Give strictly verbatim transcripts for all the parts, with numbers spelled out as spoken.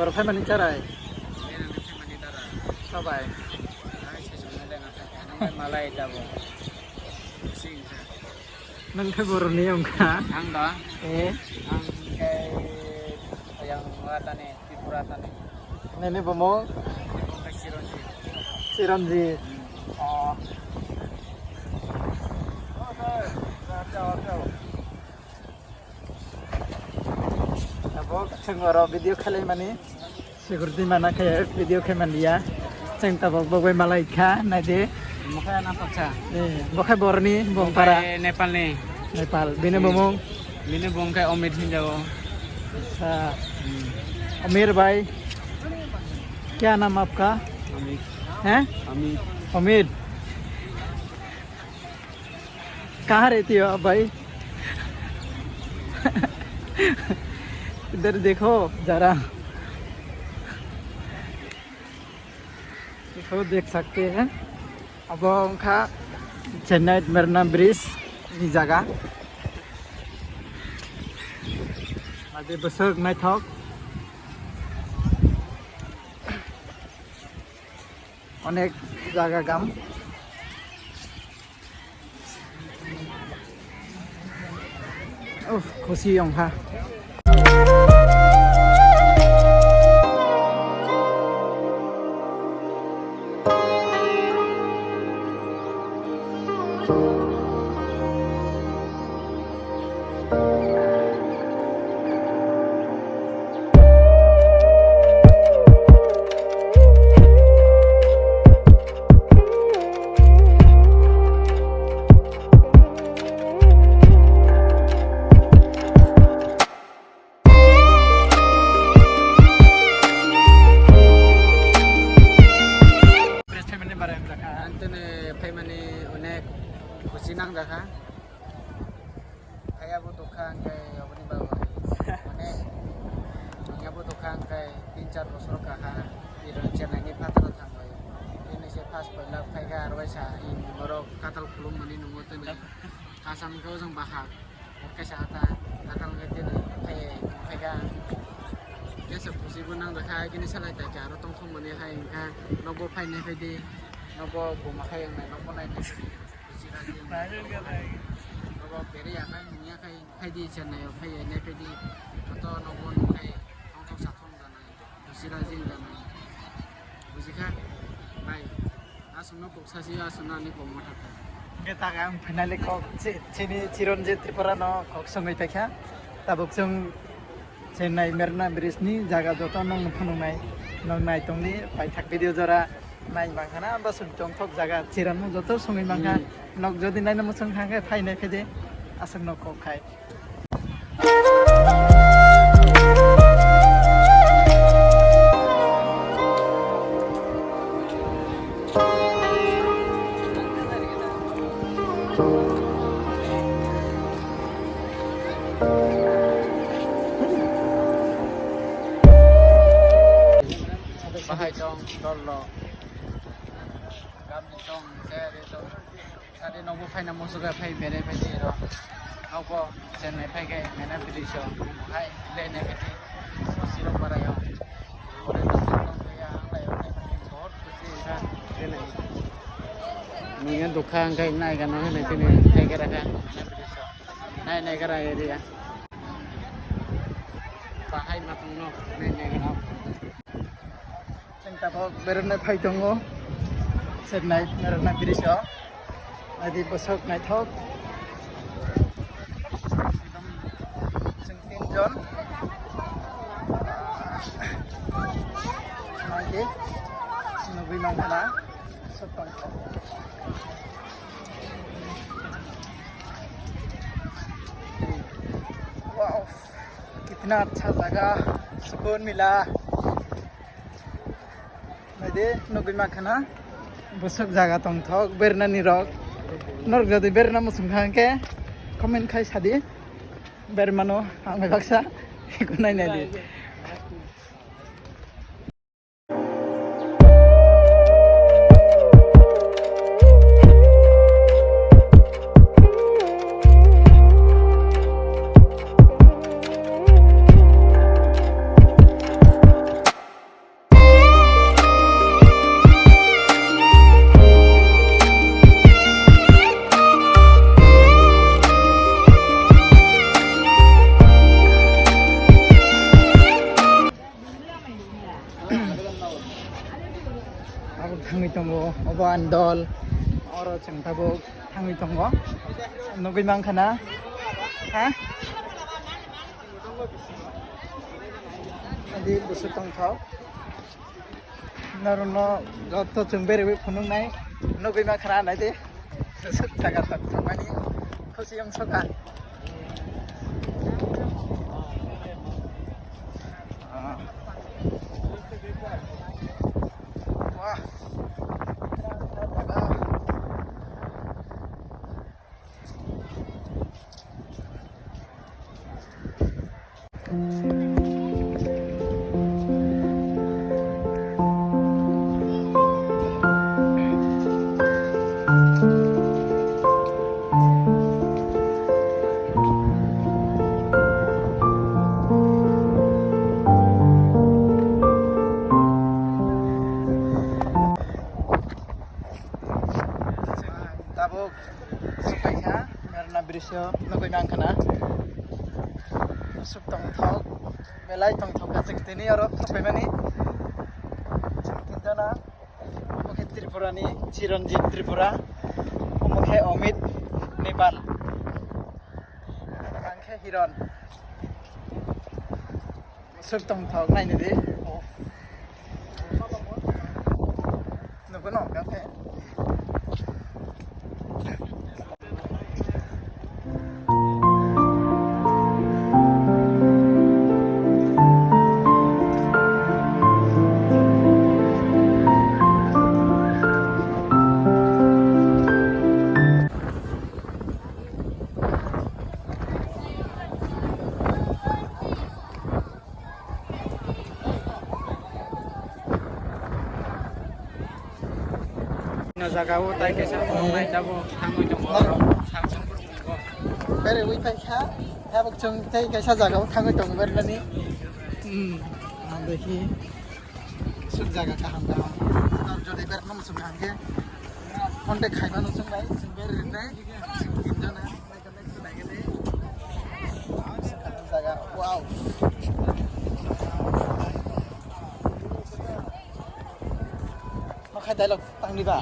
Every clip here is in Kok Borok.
Oro phaimani charai. Bini phaimani dara. Sabai. Ai, se sumai le na thaka. Nang malai tabo. Sing kha. Nang khe boroni wngkha. Ang da. Eh. Ang khe yang Tripura tani. Nini bumung? Chiranjit. Chiranjit. Oh. Tabuk chwng oro video khlai mani. Security mana khe video khe manliya. Chwng tabuk bo bai malai kha, naidi. Mokhe na toksa. Eh, bo khe boroni, bongpara. Nepalni. Nepal. Bini bumung? Bini bumung khe Omid hinjago. Acha. Hmm. Omid bhai, kya naam aapka? Omid. Hain? Omid. Omid. कहाँ रहती हो आप भाई? इधर देखो जरा, इसको देख सकते हैं। Abo wngkha Chennai Marina Bridge ni jaga. Adi bwswk naithok. Onek jaga gam. Uff, khusi wngkha. Ang tini phaimani onek khusi nangjakha. Phaiya bo tongkha hwnkhe oboni bagwi. Mane, phaiya bo tongkha hwnkhe tin char bosor kaha, iro Chennai ni phataro thangwi. Bini se first poila phaikha, aro waisa borok katal khulumani nungo tini. Kasam khe ojang baha, kaisa hata, katal khe tini phai, phaikha. Kesa khusi bo nangjakha, kini salai taikha, aro tongthokmani hai wngkha, nokbo phainai phaidi, nokbo buma khai wngnai, nokbo nainai. Abo bere ya khai, nung ya khai, khai di Chennai o khai, nai khai di. Joto no bon khai, tong tong sa thong da nai, busi da jing da nai. Busi kha, bai. Aswk no kok sa si, aswk no ani kok ma thang kha. Hingke ta ang finally kok chi-, chini Chiranjit Tripura no kok songwi paikha. Tabuk chwng Chennai Marina Bridge ni jaga joto nokno phunuknai, nok nai tongdi, paithak video jora nai mankha na, bo chwng tongthok jaga, chiranmung joto songwi mankha. Hmm. Nok jodi naina muchung kha khe, phainai phai de, aswk nok kok khai. Bahai tong, dol lo. Gam ni tong, se de tong. Sadi nokbo phaina musugo phai bere phai di ro. Nokbo Chennai phai khe mena bridge o hai le ne khe di siro para yo. Ore to siro ya ang lai ore bahut khusi wngkha. Nungya dukha wngkha nai gana hene tini phai khe rakha mena bridge o. Nai nai khe ra area. Bahai ma tongno nai nai gana. Chwng tabuk beremnai phai tongo. Chennai beremnai bridge o. Naidi bwswk naithok. Chwng tinjon. Naidi nugwi mankha na. Bwswk tongthok. Wow, कितना अच्छा जगह, सुकून मिला। Naidi, nugwi mankha na, bwswk jaga tongthok, bernani rok. Norok jodi berna muchung kha hwnkhe, comment khai sadi. Bermano, ang bai baksa, eko nai naidi. Tol, oro chwng tabuk thangwi tongo. Nugwi mankha na? Ha? Adi buswk tongthok. Norokno joto chwng berwi phunuknai. Nugwi mankha na naidi. Buswk jaga tongthokmani. Khusi wngsoka. Ah. Wah. Tabuk sukaikha, merna brisyo nugwi mankha na. Buswk tongthok, belai tongthok kha chwng tini oro sukaimani. Chwng tinjana, omo khe Tripura ni Chiranjit Tripura, omo khe Amit Nepal, ang khe Hiron. Buswk tongthok nainidi. Nugwi no hwnkha khe. No jaga o tai kaisa khoroknai tabuk thangwi tongo. Berwi paikha, tabuk chwng tei kaisa jaga o thangwi tongo bermani. Hmm, ang dekhi. Suk jaga kaham kaham. Jodi berma muchung kaham khe contact khaimano chwng bai, chwng berwi rinai. Tinjana. Jaga, wow. Makhai dialog tangni ba.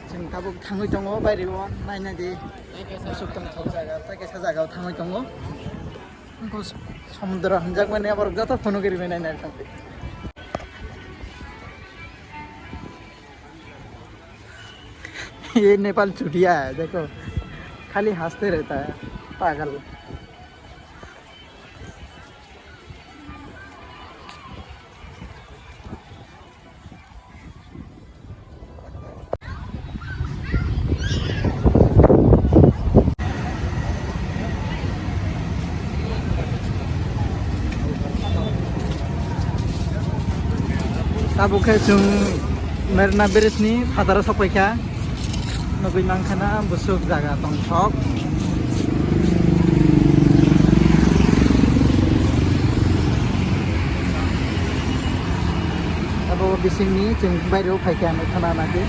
Chwng tabuk thangwi tongo, baireo naina di. Buswk tongthok jaga, tei kaisa jaga o thangwi tongo. Wngkha samudra hwnjakmani aborok joto phunugwi rwmani naina tongdi. ये नेपाल चुतिया है, देखो, खाली हंसते रहता है, पागल। Tabuk khe chwng Merna bridge ni phataro sokpaikha. Nugwi mankha na buswk jaga tongthok. Abo bisingni chwng baireo phaikha nukha na nadi.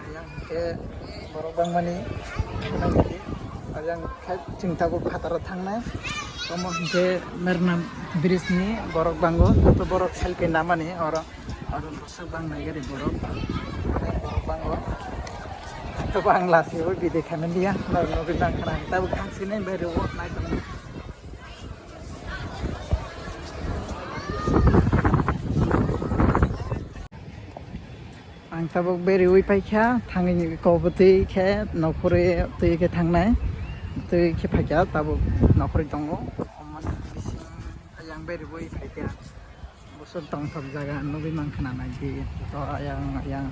Ayang hwnkhe borok bangmani, ayang khe chwng tabuk phataro thangnai. Omo hwnkhe Merna bridge ni borok bango, joto borok selfie namani oro, oro bwswk bangnai gari borok, borok bango. Joto bangla se o bide khaimani ya, nugwi mankha na tabuk thang sinai bai rwo nai tongmani. Ang Tabuk beriwi paikha, thangwi kobotwi khe nokhorwi twi khe thangnai. Twi khe phaikha, tabuk nokhorwi tongo. Omo bising ayang beriwi phaikha. Bosor tongthok jaga nugwi mankha na naidi. To ayang ayang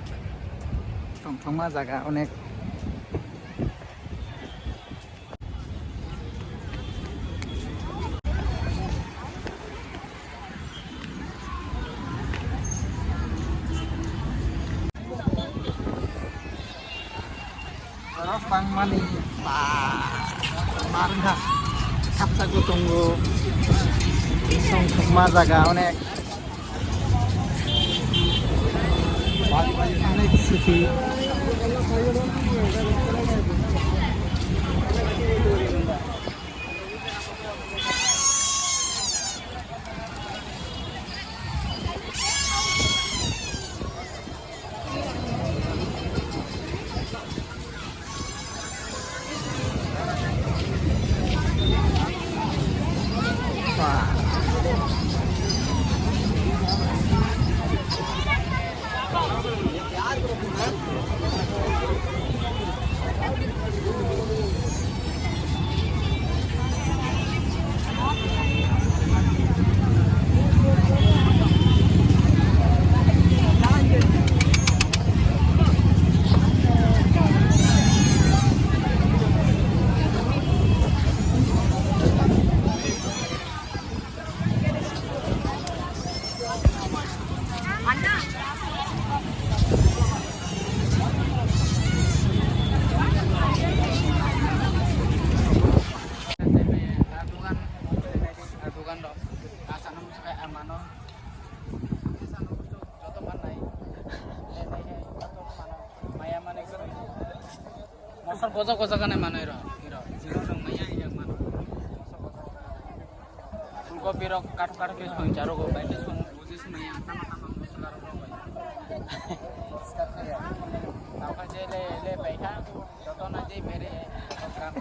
tongthokma jaga onek. Borok bangmani ba, barwngkha. Sapsakbo tongo. Songthokma jaga onek. Onek suki. Dogan rok asana musukai ang mano. Joto mannai. Maya mane. Mosor goja goja gane manoi ro, iro. Jiro rong maya iya mano. Fulgobi rok kathok kathok ke song charo go, bai ke song buji song maya tama tama mosor rok rok bai. Tao ka je le le bai ka, joto na je mere, joto gram.